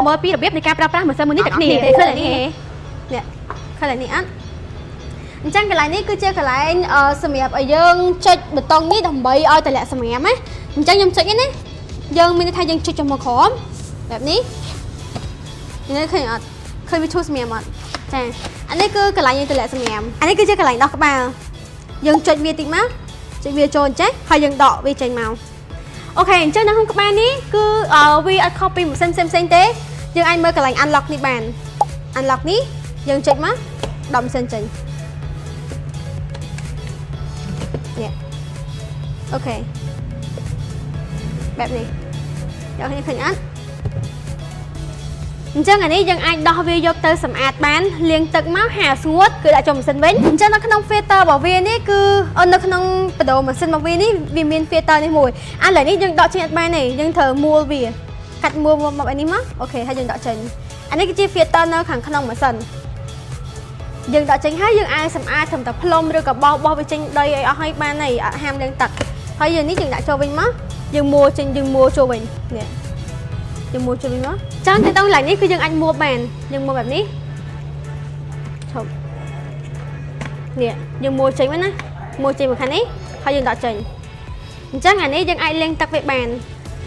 មកមើលពីរបៀបនៃការប្រើប្រាស់ម៉ាស៊ីនមួយនេះតែគ្នា ឃើញនេះនេះឃើញនេះអត់អញ្ចឹងកន្លែងនេះគឺជាកន្លែងសម្រាប់ឲ្យយើងចុចប៊ូតុងនេះដើម្បីឲ្យតម្លាក់សម្រាមណាអញ្ចឹងខ្ញុំចុចនេះណាយើងមានន័យថាយើងចុចចុះមកក្រោមបែបនេះនេះឃើញអត់ឃើញវាឈូសសម្រាមអត់ចាអានេះគឺកន្លែងយើងតម្លាក់សម្រាមអានេះគឺជាកន្លែងដោះក្បាលយើងចុចវាតិចមកចុចវាចូលអញ្ចេះហើយយើងដកវាចេញមក OK អញ្ចឹងនៅក្នុងក្បាលនេះគឺវាអត់ខុសពីម៉ាស៊ីនផ្សេងៗទេយើងអាចមើលកន្លែង unlock នេះបាន unlock នេះយើងចុចមកដកម៉ាស៊ីនចេញនេះ OK បែបនេះយកគ្នាឃើញអត់អញ្ចឹងអានេះយើងអាចដោះវាយកទៅសម្អាតបានលាងទឹកមកហាលស្ងួតគឺដាក់ចូលម៉ាស៊ីនវិញអញ្ចឹងនៅក្នុង filter របស់វានេះគឺនៅក្នុងបដូរម៉ាស៊ីនរបស់វានេះវាមាន filter នេះមួយឥឡូវនេះយើងដកចេញអត់បានទេយើងត្រូវមួលវាកាច់មួលមកអីនេះមក OK ហើយយើងដកចេញអានេះគឺជា filter នៅខាងក្នុងម៉ាស៊ីនយើងដកចេញហើយយើងអាចសម្អាតត្រឹមតែផ្លុំឬក៏បោសបោសវាចេញដីអីអស់ហើយបានហើយអត់ហាមលាងទឹកហើយយើងនេះយើងដាក់ចូលវិញមកយើងមួលចេញយើងមួលចូលវិញនេះយើងមួលចូលវិញមកចឹងទៅដល់កន្លែងនេះគឺយើងអាចមួលបានយើងមួលបែបនេះឈប់នេះយើងមួលចេញមកណាមួលចេញមកខាងនេះហើយយើងដកចេញអញ្ចឹងអានេះយើងអាចលាងទឹកវាបាន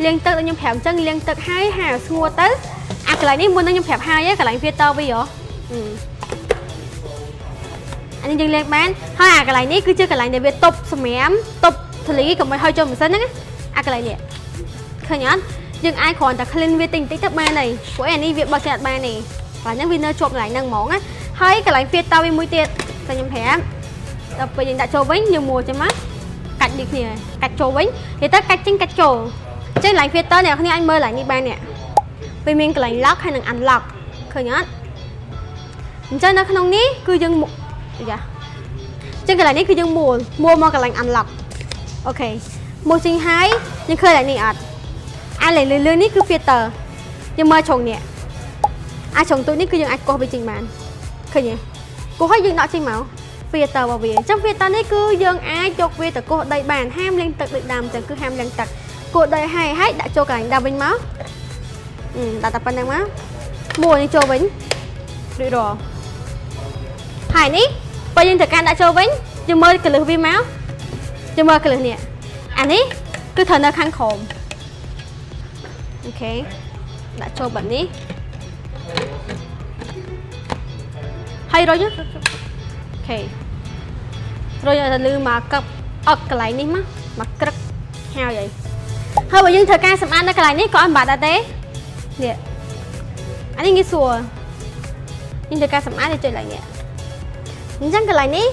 លាងទឹកដូចខ្ញុំប្រាប់អញ្ចឹងលាងទឹកហើយហាលស្ងួតទៅអាកន្លែងនេះមុននឹងខ្ញុំប្រាប់ហើយកន្លែង filter វាហ៎អានេះយើងលាងបានហើយអាកន្លែងនេះគឺជាកន្លែងដែលវាទប់សម្រាមទប់ធូលីកុំឲ្យហុយចូលម៉ាស៊ីនហ្នឹងណាអាកន្លែងនេះឃើញអត់យើងអាចគ្រាន់តែ clean វាតិចតិចទៅបានហើយព្រោះអានេះវាបើកចេញអត់បានទេកន្លែងហ្នឹងវានៅជាប់កន្លែងហ្នឹងហ្មងណាហើយកន្លែង filter វាមួយទៀតតែខ្ញុំប្រាប់ដល់ពេលយើងដាក់ចូលវិញយើងមួលចេញមកកាច់ដូចគ្នាកាច់ចូលវិញនិយាយទៅកាច់ចេញកាច់ចូលអញ្ចឹងកន្លែង filter អ្នកគ្នាអាចមើលកន្លែងនេះបាននេះវាមានកន្លែង lock ហើយនិង unlock ឃើញអត់អញ្ចឹងនៅក្នុងនេះគឺយើងយ៉ាអញ្ចឹងកន្លែងនេះគឺយើងមួលមួលមកកន្លែង unlock OK មួលចេញហើយយើងឃើញកន្លែងនេះអត់អាលេលឿននេះគឺ filter យើងមើលជ្រុងនេះអាចជ្រុងទូចនេះគឺយើងអាចកោះវាចេញបានឃើញទេកោះហើយយើងដកចេញមក filter របស់វាអញ្ចឹង filter នេះគឺយើងអាចយកវាទៅកោះដីបានហាមលាងទឹកដូចដើមអញ្ចឹងគឺហាមលាងទឹកកោះដីហើយហើយដាក់ចូលកន្លែងដើមវិញមកដាក់តែប៉ុណ្្នឹងមកមួលនេះចូលវិញរួចរាល់ហើយនេះបើយើងត្រូវការដាក់ចូលវិញយើងមើលកលឹះវាមកយើងមើលកលឹះនេះអានេះគឺត្រូវនៅខាងក្រោម OK ដាក់ចូលបែបនេះហើយរុញ OK រុញឲ្យទៅលឺមកកឹបអត់កន្លែងនេះមកមកក្រឹកហើយហើយហើយបើយើងត្រូវការសម្អាតនៅកន្លែងនេះក៏អត់បាត់ដែរទេនេះអានេះងាយស្រួលយើងត្រូវការសម្អាតទៅចុចកន្លែងនេះអញ្ចឹងកន្លែងនេះ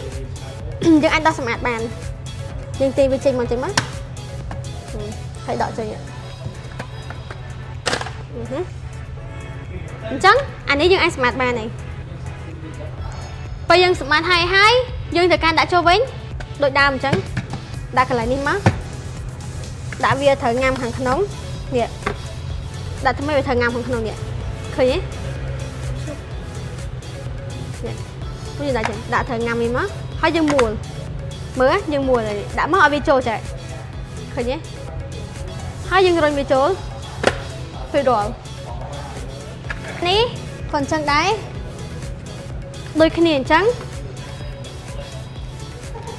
យើងអាចដោះសម្អាតបានយើងទាញវាចេញមកចេញមកហើយដកចេញអញ្ចឹងអានេះយើងអាចសម្អាតបានហើយពេលយើងសម្អាតហើយហើយយើងត្រូវការដាក់ចូលវិញដូចដើមអញ្ចឹងដាក់កន្លែងនេះមកដាក់វាត្រូវញ៉ាំខាងក្នុងនេះដាក់ថ្មីវាត្រូវញ៉ាំខាងក្នុងនេះឃើញទេនេះយើងដាក់ចឹងដាក់ត្រូវញ៉ាំនេះមកហើយយើងមួលមើលយើងមួលហើយដាក់មកឲ្យវាចូលចេះឃើញទេហើយយើងរុញវាចូលពេលរាល់នេះក៏អញ្ចឹងដែរដូចគ្នាអញ្ចឹង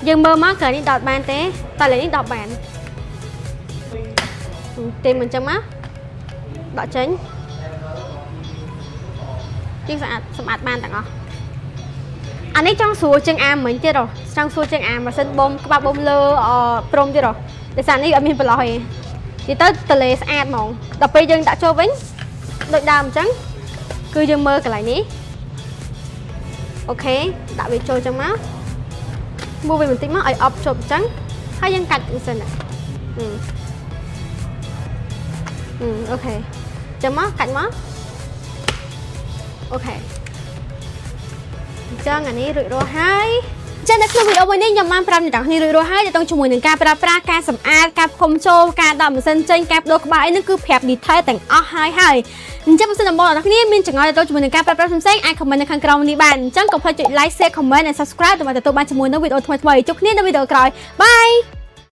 យើងមើលមកកន្លែងនេះដោតបានទេតែកន្លែងនេះដោតបានទេមិនអញ្ចឹងមកដកចេញជាងស្អាតសម្អាតបានទាំងអស់អានេះចង់ស្រួលជាងអាមិញទៀតហ៎ចង់ស្រួលជាងអាម៉ាស៊ីនបូមក្បាលបូមលើអព្រំទៀតហ៎ដោយសារនេះអត់មានប្រឡោះទេនិយាយទៅតលេស្អាតហ្មងដល់ពេលយើងដាក់ចូលវិញដូចដើមអញ្ចឹងគឺយើងមើលកន្លែងនេះ OK ដាក់វាចូលអញ្ចឹងមកមួវាបន្តិចមកឲ្យអប់ជប់អញ្ចឹងហើយយើងកាច់ម៉ាស៊ីនOK អញ្ចឹងមកកាច់មក OK អញ្ចឹងអានេះរួចរាល់ហើយចឹងនៅក្នុងវីដេអូមួយនេះខ្ញុំបានប្រាប់អ្នកទាំងគ្នារួចរាល់ហើយទាក់ទងជាមួយនឹងការប្រើប្រាស់ការសម្អាតការផ្គុំចូលការដកម៉ាស៊ីនចេញការបដូរក្បាលអីហ្នឹងគឺប្រាប់ detail ទាំងអស់ហើយហើយអញ្ចឹងបើសិនជាបងប្អូនទាំងគ្នាមានចម្ងល់ទាក់ទងជាមួយនឹងការប្រើប្រាស់ផ្សេងៗអាច comment នៅខាងក្រោមនេះបានអញ្ចឹងកុំភ្លេចចុច like, share, comment and subscribe ដើម្បីទទួលបានជាមួយនឹងវីដេអូថ្មីៗជួបគ្នានៅវីដេអូក្រោយ Bye.